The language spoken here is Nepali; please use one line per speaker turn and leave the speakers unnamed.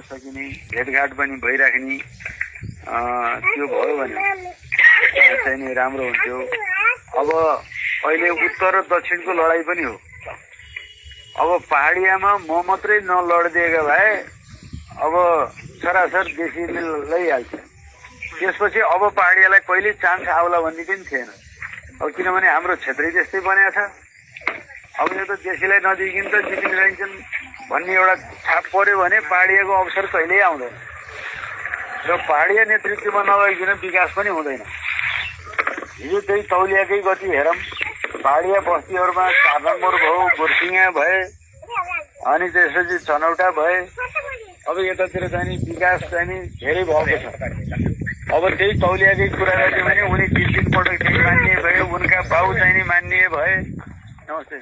सकिने भेटघाट पनि भइराख्ने त्यो भयो भने चाहिँ नि राम्रो हुन्थ्यो। अब अहिले उत्तर र दक्षिणको लडाई पनि हो। अब पहाडियामा म मात्रै नलडिदिएका भए अब सरासर देशीले लैहाल्छ। त्यसपछि अब पहाडियालाई कहिले चान्स आउला भन्ने पनि थिएन। अब किनभने हाम्रो क्षेत्रै त्यस्तै बनेको छ। अब यो त देशीलाई नदिकिन त जितिन जान्छन् भन्ने एउटा छाप पर्यो भने पहाडियाको अवसर कहिल्यै आउँदैन र पहाडिया नेतृत्वमा नभइकन विकास पनि हुँदैन। हिजो त्यही तौलियाकै गति हेरौँ। पहाडिया बस्तीहरूमा 4 नम्बर भयो, बुर्सिङा भए, अनि त्यसपछि छनौटा भए। अब यतातिर चाहिँ नि विकास चाहिँ नि धेरै भएको छ। अब त्यही तौलियाकै कुरा गर्ने भने उनी 3 पटक मान्ने भए, उनका बाउ चाहिँ नि मान्ने भए। नमस्ते।